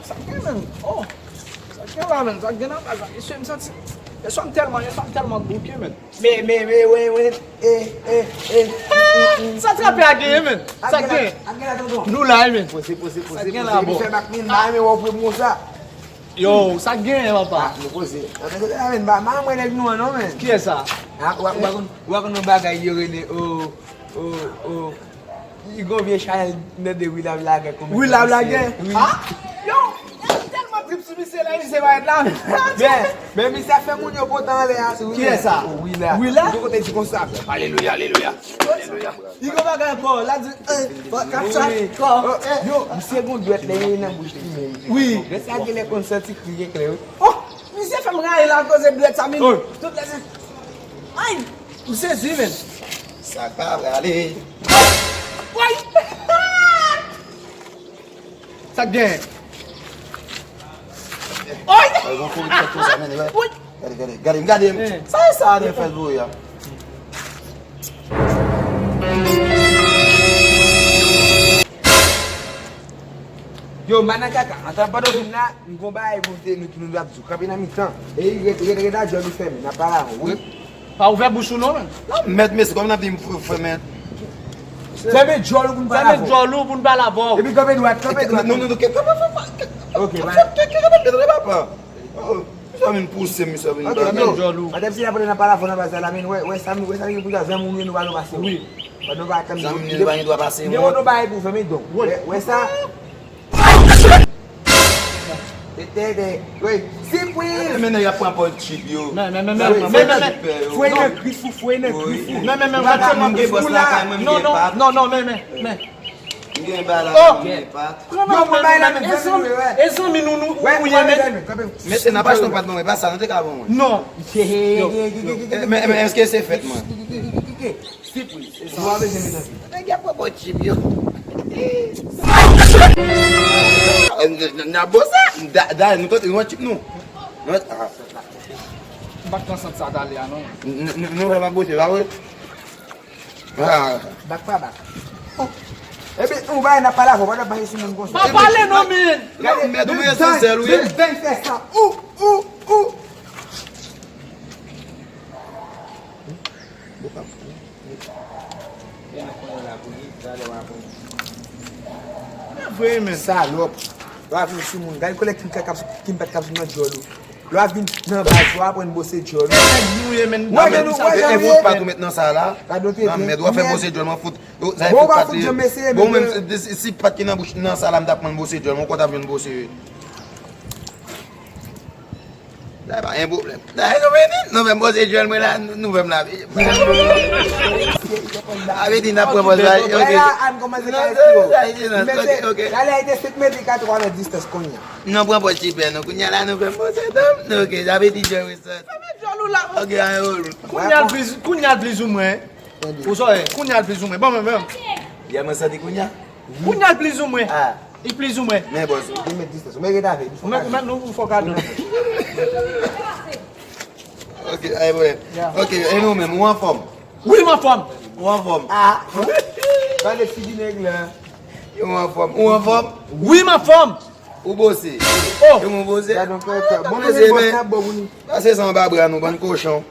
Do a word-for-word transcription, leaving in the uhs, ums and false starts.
Sa k gen, menn? Oh! Sa k gen la, menn? Sa k gen nan kay la? Mesye, m santi, mesye, m tèlman, mesye, m tèlman bouke, menn. Men, men, men, wen, wen, e, e, e, mm, mm, sa trape a genyen, menn? Sa k gen? Sa k gen la, tonton? Nou la, wi, menn. Poze, poze, poze, poze. Fè bak men la, men w ap wè m konsa. Yo, sa k genyen, papa? Ah, nou poze. Anben, se la, menn, ba, ba, mwen nèg nou an, non, menn. Kiyès sa? Ah, w a, w a konn, w a konn yon bagay yo rele, o, o, o, li gon vye chanèl nan de Wi Lav Lagè kòmantè. Wi Lav Lagè? Wi. Ah? Yo, yo tèlman trip sou misye la, misye pa ret la. Men, men misye ap fè moun yo pote anlè a sou Wi Lav. Kiyès sa? Wi Lav. Wi Lav? Li gon kote di konsa. Alelouya, alelouya. Alelouya. Li gon bagay ankò, l ap di, eh, kap chat, kò, eh. Yo, misye gon dwèt lè li nan bouch li menm. Wi. Dwèt sa genlè konn santi kriye klè, wi. Oh, misye fè m rayi la akoz dwèt sa, men tout lè se, ay, m sezi, menn. Sa k pa prale. Woy! Sa k gen? Oy! Ay, gon kouri fèt konsa, men, wè. Woy! Gade, gade, gade, gade, gade. Eh. Sa e sa, Ariel fè l voye a. Yo, Manakaka, antan pandan w vin la, m gon bagay pou te nou, nou ap di w. Kanpe nan mitan. E ret, ret, ret a djòl ou fèmen, n ap pale avè w, wi. Pa ouvè bouch ou non, menn. Non, mèt mesye, kòm n ap di m fè, fèmen. Fèmen djòl ou pou n pale avè w. Fèmen djòl ou pou n pale avè w. Epi kanpe dwat, kanpe dwat. Non, non, non, kanpe, kanpe, kanpe, papa. Oh, misye vin pouse m, misye vin pale. Fèmen djòl ou. Madanm, si n ap pale nan pale avè w nan baz la, men wè, wè sa, wè sa ki pou zanmi w yo nou pale pase. Wi. Pandan w pa tann zanmi m yo pa gen dwa pase. Gen yon bagay pou fèmen donk. Wè, wè sa. Tete, tete. Wi, sipriz! Men nèg ap pran pòz chip yo. Men, men, men, men, men, men, men. Fwe nan grif ou, fwe nan grif ou. Men, men, men, men, men, men, men, men, men, men. M gen bagay la, men, men. Yo, pran bay la, men, zanmi, e zanmi nou, nou, ou ye, men. Mesye, n ap achte yon pat mwen, pa sa, nou te ka ban mwen. Non. Men, men, èske se fèt mwen? Sipriz. Ou pa bezwen met anpil. Nèg y ap pran bò chip yo. N ap boze. Da, da, nou tante, nou wè chip nou. Nou wè, ah. M pa t nan sant sa talè a, non. N, n, nou wè m ap boze, pa vre? Ah. Bak pa bak. Oh. Epi, ou bay n ap pale avè w, pa t ap mache sou moun konsa. Pa pale non, men. Gade, mèt ou mwen esansèl, wi. Bèl, bèl fè sa. Ou, ou, ou. Vre, men. Salòp. Lè w ap vin sou moun, gade kolè Kim Pat k ap, Kim Pat k ap sou nan djòl ou. Lè w ap vin nan baz, w ap aprann bose djòl ou. E nèg nou ye, men. Mwen gen nou, mwen gen nou. E fout Pat ou met nan sa la. Nan mèd, w ap fè bose djòl, mwen fout. Bon, w pa fout janm eseye, men. Bon, menm si, si Pat ki nan bouch, nan sa la, m t ap pran bose djòl, mwen konn t ap jwenn bose. Sa pa gen pwoblèm. Sa e nou vini, nou fè m poze djòl mwen la, nou fè m lave. Sa vle di n ap pran pòz la, ok. Talè a te senk mèt, li ka twa mèt distans kounye a. Nou pran pòz ti pè nou, kounye a la nou fè m poze dòm, ok, sa vle di djòl resòti. Fèmen djòl ou la. Ok, a yo. Kounye a l pliz, kounye a l plizoumwen. Ou sòrè, kounye a l plizoumwen. Bon, men, men. Yè mwen santi kounye a. Kounye a l plizoumwen. Ah. Li plizoumwen. Men bòs, ou te met distans. Ou mèt ret avè l. Ou mèt, ou mèt, nou fò kado. Ok, pa gen pwoblèm. Ok, e nou menm, ou anfòm? Wi, m anfòm. Ou anfòm? Ah. Gade figi nèg la. Ou anfòm? Ou anfòm? Wi, m anfòm. Ou bose? Oh. E ou bose? Gade yon kòkòt. Bon, nou gen bòs la, bon, pou nou. Pase san ba bra nou, bann kochon.